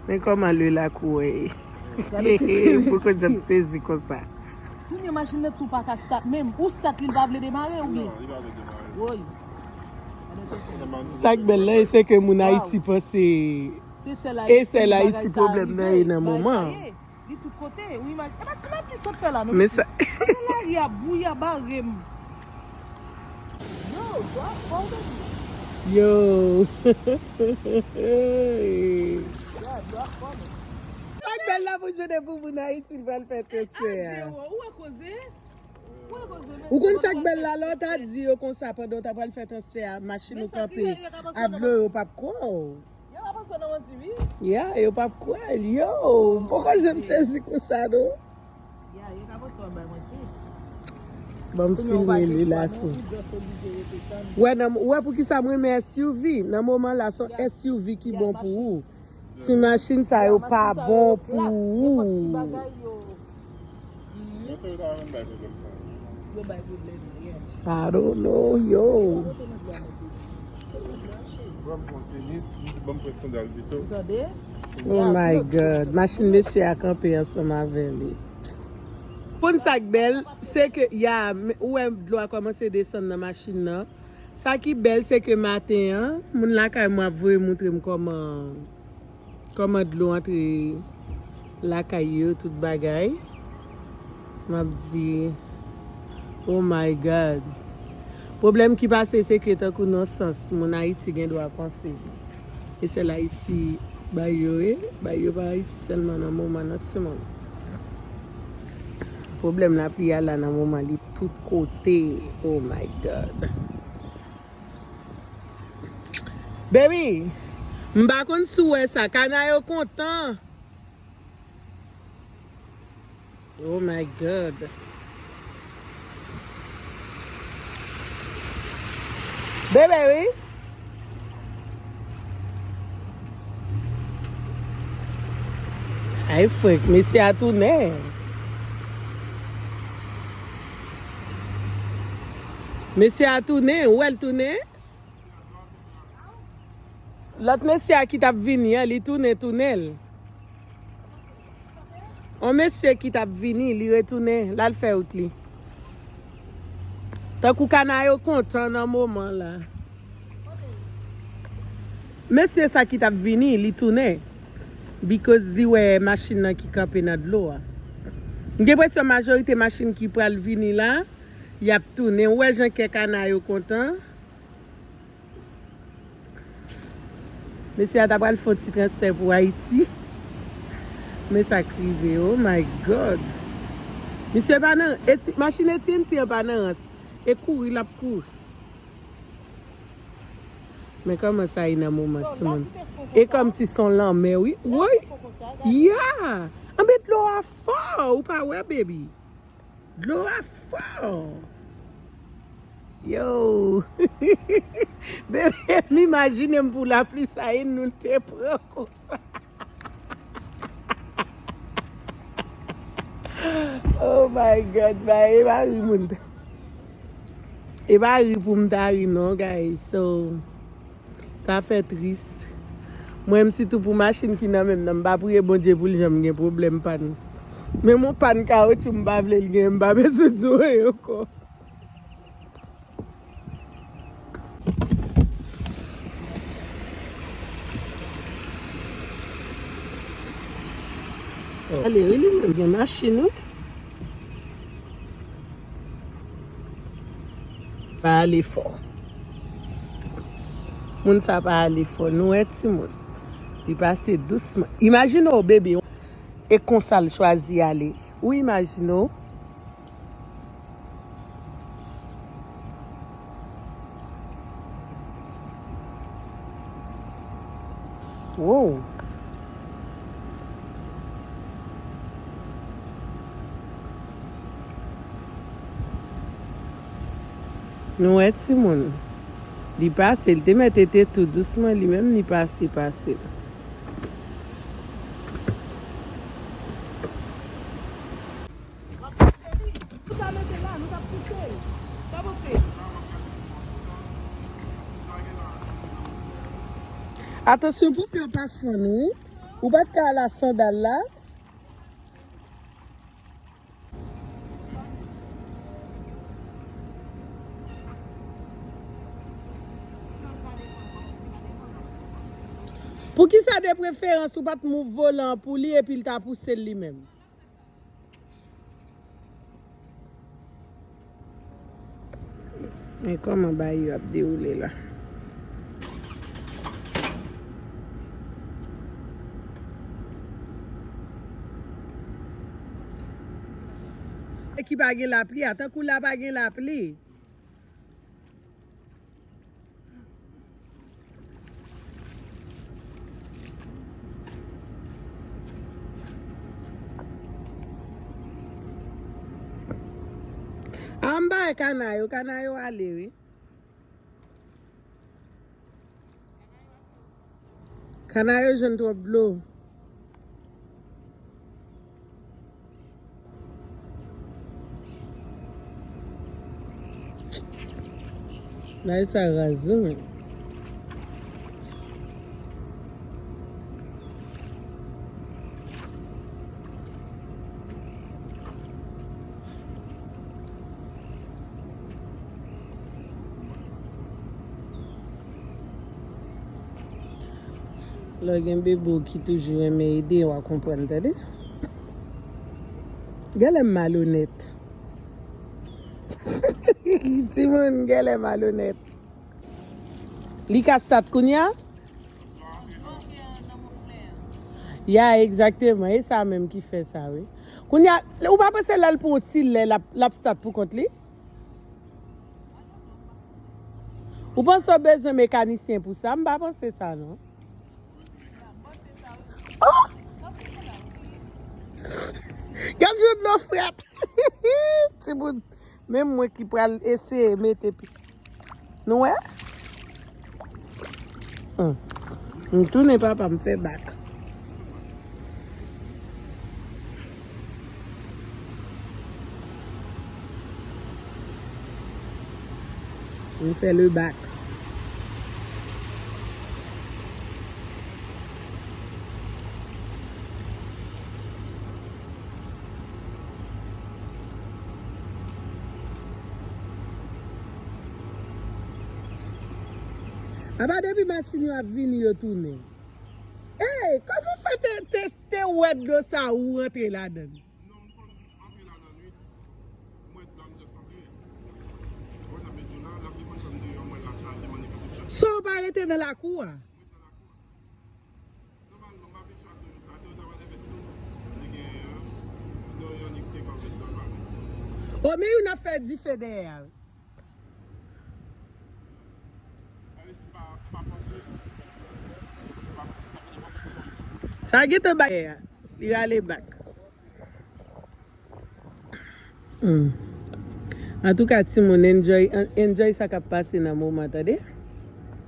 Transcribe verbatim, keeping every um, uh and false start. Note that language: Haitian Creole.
Men kòman lè la kouri. Poko janm sezi konsa. Kounye machin nan tou pa ka stat menm. Ou stat li, l pa vle demare oubyen? Woy. Sa k bèl la, e se ke moun Ayiti panse e sèl Ayiti pwoblèm nan ye nan moman. Li tout kote, ou imajine. E pa ti mapli sot fè la, non. Men sa. Lari a bouyi a bare m. Yo, dwa fò w menm. Yo. Ya, dwa fò menm. Sa k bèl la pou jounen pou moun Ayiti, l pral fè transfè a. Ou wè koze? Ou wè koze, men. Ou konn sa k bèl la, lè w ta di yo konsa pandan w ta pral fè transfè a, machin ou kanpe, a dlo yo p ap kwè w. Yo pa panse w nan manti, wi. Ya, yo p ap kwè l. Yo, m poko janm sezi konsa, non. Ya, yo ka panse w ap bay manti. Ban m filme li la tou. Wè, nan, wè poukisa m renmen S U V? Nan moman la, se yon S U V ki bon pou ou. Ti machin sa yo pa bon pou ou. Moto yo ta renmen bay pwoblèm sa. Yo bay pwoblèm, yeah. I don't know, yo. Ban m pran tenis, m di ban m pran sandal pito. Tande? Oh my God. Machin mesye a kanpe ansanm avè li. Konn sa k bèl, se ke, ya, ou wè dlo a kòmanse desann nan machin nan. Sa ki bèl, se ke maten an, moun lakay mwen ap voye montre m kòman, kòman dlo antre lakay yo, tout bagay. M ap di, oh my God. Pwoblèm ki pase, se ke tankou nan sans, moun Ayiti gen dwa panse e sèl Ayiti bay yo ye, bay yo pa Ayiti sèlman nan moman nan timoun. Pwoblèm lapli a la nan moman li tout kote. Oh my God. Baby, m pa konn si w wè sa. Kana yo kontan. Oh my God. Bebe, wi. Ay, frenk, mesye a tounen. Mesye a tounen, ou wè l tounen? Lòt mesye a ki t ap vini an, li tounen, tounen l. On mesye ki t ap vini, li retounen, l al fè wout li. Tankou kana yo kontan nan moman la. Mesye sa ki t ap vini, li tounen. Because li wè machin nan ki kanpe nan dlo a. M gen enpresyon majorite machin ki pral vini la, y ap tounen. Ou wè jan kè kana yo kontan? Mesye a ta pral fè yon ti transfè pou Ayiti. Men sa k rive, oh my God. Misye pa nan, Eti-, machin A T and T an pa nan rans. E kouri, l ap kouri. Men kòman sa ye nan moman, timoun? E kòmsi se yon lanmè, wi. Woy! Ya! Anben dlo a fò, ou pa wè, baby? Dlo a fò. Yo. Bebe, m imajine m pou lapli sa e nou te pran konsa. Oh my God, ba, e pa ri moun. E pa ri pou m ta ri non, guys. So, sa fè tris. Mwen menm sitou pou machin ki nan men m nan, m pa priye Bondye pou l janm gen pwoblèm pann. Menm yon pann kawotchou m pa vle l gen, m pa bezwen di w anyen ankò. Ale, wi, li menm gen machin, wi. Pa ale fò. Moun sa pa ale fò. Nou wè timoun. Li pase dousman. Imajine w, bebe, e konsa l chwazi ale. Ou imajine w? Wow. Nou wè timoun. Li pase, li te mèt te tou dousman, li menm li pase, pase. W ap pouse li. Ou ta mete la, nou t ap pouse l. Sa pouse. Atansyon pou pye w pa fann, wi. Ou pa t ka al ak sandal la. Poukisa de preferans ou pa t mouv volan an pou li epi l ta pouse l li menm? Men kòman bagay yo ap dewoule la? E ki pa gen lapli a, tankou la pa gen lapli. A, m ba kanay yo, kanay yo ale, wi. Kanay yo jwenn twòp dlo. Bagay sa raz wi, men. Lè w gen bebe w ki toujou renmen ede, w a konprann, tande. Genlè m malonèt. Timoun, genlè malonèt. Li ka stat kounye a? Ya, egzakteman. E sa menm ki fè sa, wi. Kounye a, ou pa panse lè l pran yon ti lè, l ap, l ap stat pou kont li? Ou panse w bezwen mekanisyen pou sa? M pa panse sa, non. Oh! Gad jan dlo frèt. Timoun, menm mwen ki pral eseye mete pi. Nou wè? Hmm. M tounen papa, m fè bak. M fè le bak. Apa depi machin yo ap vini, yo tounen. Ey, kòman w fè te, te, te wè dlo sa ou rantre ladan l? Non, m konn antre la nan nwit. M wè dlo a, m just antre. Wè sa m di w la, l ap defann sa m deyò, m wè l ap chaje, m annik antre. So w pa rete nan lakou a? Nòmalman, m abitye ak dlo yo. Atè yo ta pral fè tou. Li gen, dlo yo annik te kanpe dlo pa. O, men youn ap fè dife dèyè a. Sa gentan bay a. Li rale bak. Hmm. Antouka, timoun, enjoy, enjoy sa k ap pase nan moman, tande?